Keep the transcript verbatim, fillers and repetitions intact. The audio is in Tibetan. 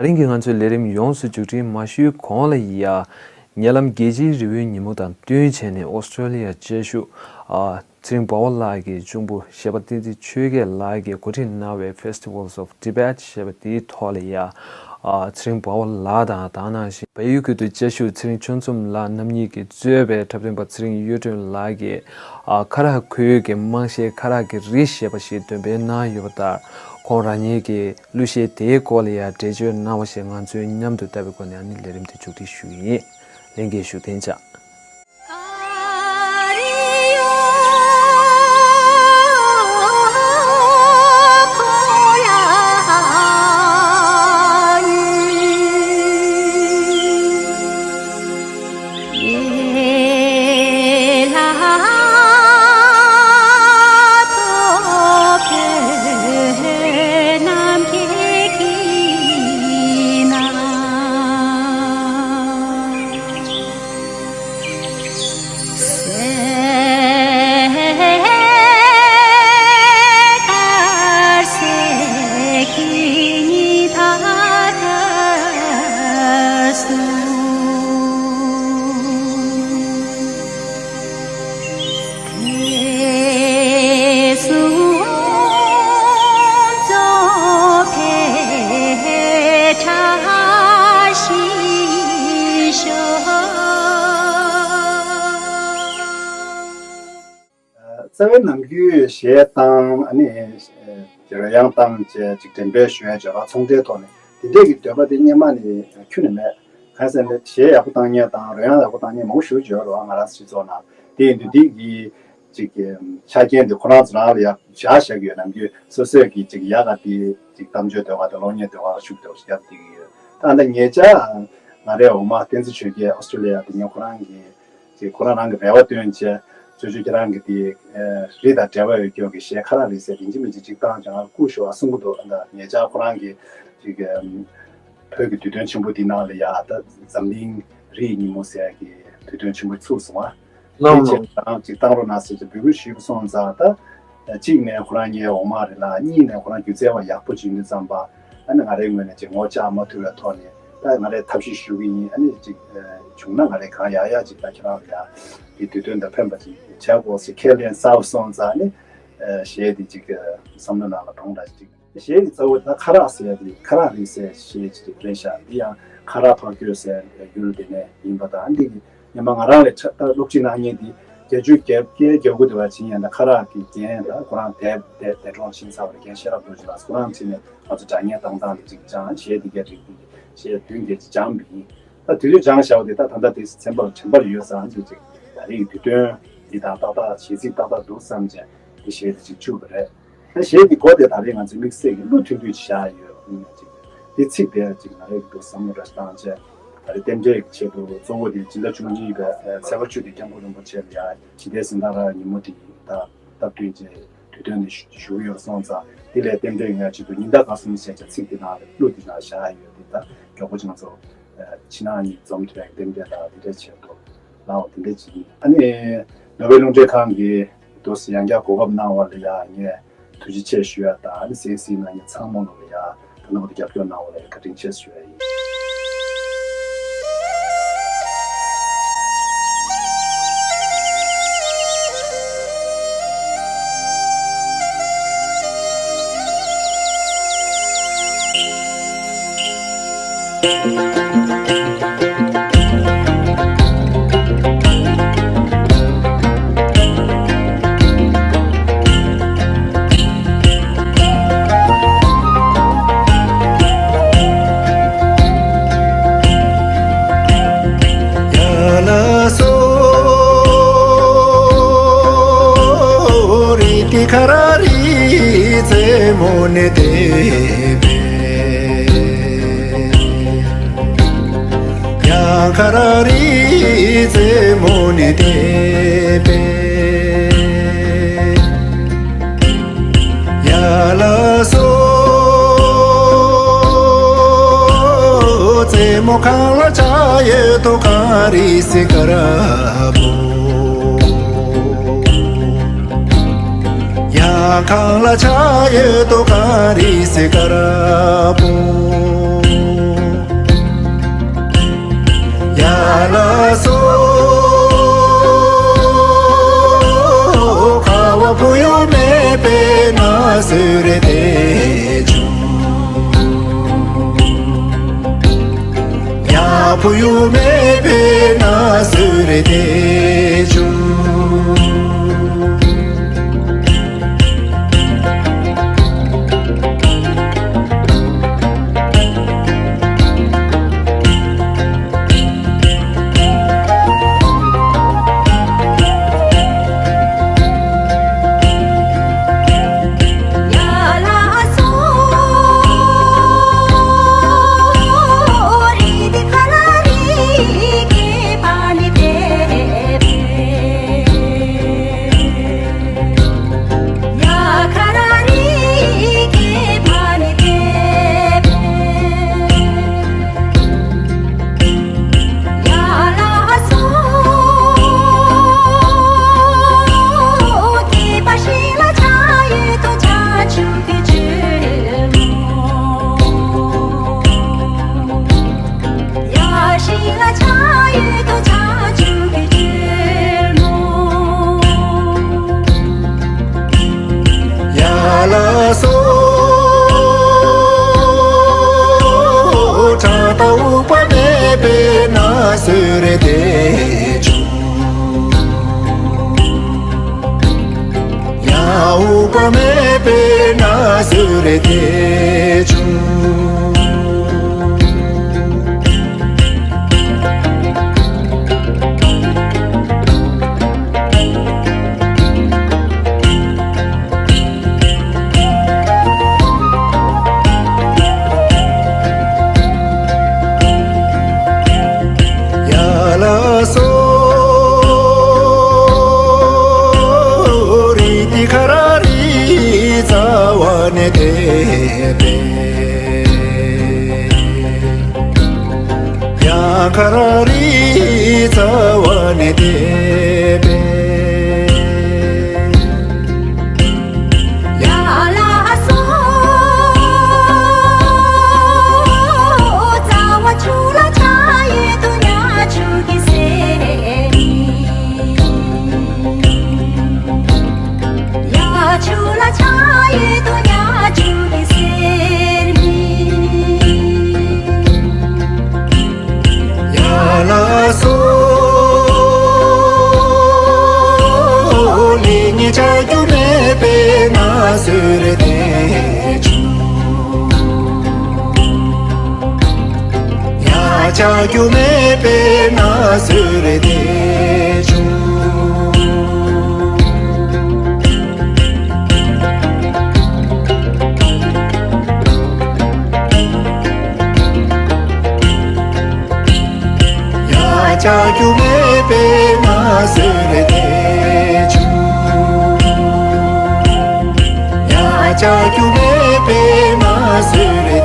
ད་རིང་གི་ང་ཚོའི་ལས་རིམ་ཡོངས་སུ་མཇུག་སྒྲིལ་མ་ཞུས་གོང་ལ་ཡ། ཉེ་ལམ་རྒྱལ་སྤྱིའི་རི་བོའི་ཉིན་མོ་དང་བསྟུན་བྱས་ནས་ཨོ་སི་ཀྲོ་ལི་ཡ་བཅའ་བཞུགས། ཨ། ཚེ་རིང་དཔའ་བོ་ལགས་ཀྱི་གཅུང་པོ་གཞས་པ་བསྟན་འཛིན་ཆོས་རྒྱལ་ལགས་ཀྱིས་འགོ་ཁྲིད་གནང་བའི་Festivals of Tibet ཞེས་པ་དེའི་ཐོག་ལ་ཡ། ཨ། ཚེ་རིང་དཔའ་བོ་ལགས་དང་དེ་ནང་བཞིན་བལ་ཡུལ་ཁུལ་དུ་བཅའ་བཞུགས་ཚེ་རིང་ཆོས་འཛོམས་ལགས་རྣམ་གཉིས་ཀྱིས་གཙོས་པའི་འཁྲབ་སྟོན་པ་ཚེ་རིང་གཡུ་སྒྲོན་ལགས་ཀྱིས། ཨ། ཁ་རག་ཁོར་ཡུག་གི་རྨང་གཞིའི་ཁ་རག་གི་རིགས་ཞེས་པ་ཞིག་འདོན་སྤེལ་གནང་ཡོད་པ་ལྟར། ཁོང་རང་ཉིད་ཀྱི་གླུ་གཞས་དེའི་སྐོར་ལ་ཡང་འགྲེལ་བརྗོད་གནང་བ་ཞིག་ང་ཚོས་མཉམ་དུ་བལྟ་བའི་སྒོ་ནས་ཨ་ནི་ལས་རིམ་དེ་མཇུག་སྒྲིལ་ཞུ་གི་ཡིན། ལྷན་རྒྱས་བཞུགས་གདན་འཇགས། རྩ་བའི་ནམ་རྒྱུན་གཞས་བཏང་ཨ་ནི་རོལ་དབྱངས་བཏང་བྱས་ཅིག་འགྲེམས་སྤེལ་ཞུ་ཡ་བྱས་རོགས་ཚོང་འབྲེལ་ཐོག་ནས་དེ་འདྲས་ཀྱི་འདོད་པ་དེ་སྔོན་མ་ནས་ཁྱོན་ནས་མེད། གང་ཟེར་ན་གཞས་ཡག་པོ་བཏང་མཁན་དང་རོལ་དབྱངས་ཡག་པོ་བཏང་མཁན་མང་པོ་ཞེ་པོ་ཅིག་ཡོད་རེད་བ། ང་རང་ཚོ་སྤྱི་ཚོགས་ནང་དེ་ཡིན་དུས་འདི་གི་ཅིག་གི་ཆ་རྐྱེན་དེ་ཁོ་རང་ཚོ་རང་ལ་ཡག་བཞག་བཞག་གི་ཡོད། ནམ་རྒྱུན་སོ་སོས་ཀྱི་ཅིག་ཡག་ག་དེ་ཅིག་གཏམ་བརྗོད་ཟློས་གར་དང་གློག་བརྙན་ཟློས་གར་ཤུགས་ཆེ་བོ་ཞིག་རྒྱབ་བསྡད་ཀྱི་ཡོད། ད་ལྟ་ཉེ་ཆར་ང་རའི་འོག་མ་བསྟན་འཛིན་ཆོས་རྒྱལ་ཨོ་སི་ཀྲོ་ལི་ཡ་དེ་ཉིད་ཁོ་རང་གི་ཅིག་ཁོ་རང་རང་གི་རེ་བ་བཏོན་བྱས་ཅོ་ཅོ་ཁྱེད་རང་གི་དེ་རི་དང་འབྲེལ་བ་ཡོད་ཀྱོག་གི་གཞས་ཁ་རག་རེད་ཟེར་རིན་ཆེན་མི་ཅིག་ཅིག་བཏང་ཀྱང་ང་སྐུ་ཞོག་གསུང་གི་འདུག་ད་ཉེ་ཆར་ཁོ་རང་གི་ཅིག་བོད་ཀྱི་དུས་སྟོན་ཆེན་པོ་འདི་ནང་ལ་ཡ་ད་འཛམ་གླིང་རིའི་ཉིན་མོ་ཟེར་གྱི་དུས་སྟོན་ཆེན་པོ་ཚུགས་སོང་ང་། དེའི་ཆེད་དུ་རང་ཅིག་བཏང་རོགས་གནང་ཟེར་གྱི་འབོད་སྐུལ་ཞུས་སོང་ཙང་ད་གཅིག་ནས་ཁོ་རང་ངའི་འོག་མ་རེད་ལ། གཉིས་ནས་ཁོ་རང་སྒྱུ་རྩལ་བ་ཡག་པོ་ཅིག་ཡིན་དུས་ཙམ་པ་ཨ་ནི་ང་རའི་ངོས་ནས་ཅིག་ངོ་བཅར་མ་ཐུབ་པའི་ཐོག་ནས་ད་ང་རས་ཐབས་ཤེས་ཞུ་གི་ཡིན། ཨ་ནི་ཅིག་བྱུང་ན་ང་རས་གང་ཡག་ཡག་ཅིག་ད་ཁྱེད་རང་ལ་ཡ་དེ་དུས་སྟོན་དང་ཕན་པ་ཅིག་བྱ་དགོས་ཟེར་ཁས་ལེན་ཚར་སོང་ཙང་ཨ་ནི་གཞས་དེ་ཅིག་བསམ་བློ་ནང་ལ་འདྲོངས་འདྲ་ཅིག་གཞས་ཀྱི་རྩ་བོ་ད་ཁ་རག་ཟེར་ཡ་དེ་ཁ་རག་རེད་ཟེར་གཞས་ཅིག་རེད་ཤག་འདི་ཡང་ཁ་རག་ཕ་སྐྱོད་ཟེར་ཡུལ་དེ་ནས་ཡིན་པ་དང་། འདི་གི་ཉི་མ་ང་རང་ལས་ཕྲ་ད་སློབ་ཁྲིད་གནང་མཁན་འདི་བརྒྱད་ཅུ་གྱ་བརྒྱད་གྱ་དགུ་དེ་བ་ཕྱིན་ཡང་ད་ཁ་རག་གི་རྒན་ད་ཁོ་རང་དེབ་དེ་དེ་གྲོང་ཕྱིན་ཚར་བ་རེད། རྒན་ཤེས་རབ་རྡོ་རྗེ་ལགས་ཁོ་རང་ཕྱིན་ནས་ང་ཚོ་སྒྲ་སྙན་བཏང་སྟངས་དེ་ཅིག་སྦྱངས། གཞས་འདི་ག་རིག་གཞས་བདུན་གྱ་ཅིག་སྦྱངས་པ་ཡིན། ད་དུས་ཚོད་སྦྱངས་བཞག་པ་དེ་ད་ད་ལྟ་དེ་ཚན་པར་དྲན་པར་ཡོད་ཙང་འདི་ཅིག་ད་རེས་དུས་སྟོན་འདི་དང་ཏག་ཏག་གཞས་ཚིག་ཏག་ཏག་འདུག་བསམ་བྱས་འདི་གཞས་དེ་ཅིག་བཅུག་པ་རེད། ད་གཞས་འདི་མགོ་དེ་ད་རེས་ང་ཚོས་དམིགས་བསལ་གྱི་གླུ་མཐུན་མཐུན་ཅིག་བཞག་ཡོད། ཅིག་འདི་ཚིག་དེ་ཅིག་ང་རེ་གི་འདུག་བསམ་བློ་འདྲ་ཞིག་བཏང་བྱས་ད་རེས་རྟེན་འབྲེལ་གྱི་ཆེད་དུ་གཙོ་བོ་དེ་སྤྱི་ཟླ་བཅུ་གཉིས་པའི་ཚེས་པ་བཅུ་དེ་སྐྱབས་མགོན་རིན་པོ་ཆེ་ལ་ཡ་ཞི་བདེའི་གཟེངས་རྟགས་རག་ཉིན་མོ་དེ་ཡིན། ད་སྟབས་བསྟུན་བྱས་དུས་སྟོན་ནས་ཞུ་གི་ཡོད་སོང་ཙང་དེ་ལས་རྟེན་འབྲེལ་ཡོང་ཡ་ཆེད་དུ་ཉི་ཟླ་ག་གསུམ་ཟེར་བྱས་ཚིག་དེ་ནང་ལ་གླུ་དེ་ནང་བཞག་ཡོད། དེ་ད་མགྱོགས་པོ་ཅིག་ང་ཚོ་ཕྱི་ནང་གཉིས་འཛོམས་ཐུབ་པའི་རྟེན་འབྲེལ་དང་དེ་འདྲའི་ཆེད་དུ་ལའོ་དེ་འདྲའི་ཅིག་ཡིན། ཨ་ནི་ནོར་ཝེ་རླུང་འཕྲིན་ཁང་གིས་དུས་ཡང་བསྐྱར་གོ་སྐབས་གནང་བ་ལ་ཡང་ངས་ཐུགས་རྗེ་ཆེ་ཞུ་ཡ་དང་ཨ་ནི་གསན་གཟིགས་གནང་མཁན་ཚང་མ་ལ་ཡང་ད་ནང་བར་དུ་རྒྱབ་སྐྱོར་གནང་བ་ལ་ཡང་བཀའ་དྲིན་ཆེ་ཞུ་ཡ་ཡིན། སུ་རེད་དེ་བྱུང་། ཡང་བུ་ཡུག་མེད་པའི་ན་སུ་རེད་དེ་བྱུང་། ཡ་ལ་སོ། བྲག་དང་འུག་པ་མེད་པའི་ན་སུ་རེད་དེ་བྱུང་། ཡང་འུག་པ་མེད་པའི་ན་སུ་རེད་དེ་བྱུང་། ཡ་ལ་སོ། རི་ཏི་ཁ་ར་རི་རྩ་བ་ནས་དེད་པས། ཡང་ཁ་ར་རི་རྩ་བ་ནས་དེད་པས། ཡ་ལ་སོ། རྩ་བ་ཆུ་ལ་ཆགས་ཡོད་དོ་ཉ་ཆུ་གི་སེར་མིག་ཡ་ཆུ་ལ་ཆགས་ཡོད་དོ་ཉ་ཆུ་གི་སེར་མིག་ཡ་ལ་སོ། ལས་ཉིན་ཆ་རྒྱུ་མེད་པའི་ན་སུ་རེད་དེ་བྱུང་། ཡ་ཆ་རྒྱུ་མེད་པའི་ན་སུ་རེད་དེ་བྱུང་། ཡ་ཆ་རྒྱུ་མེད་པའི་ན་སུ་རེད་དེ་བྱུང་། ཡ་ཆ་རྒྱུ་མེད་པའི་ན་སུ་རེད་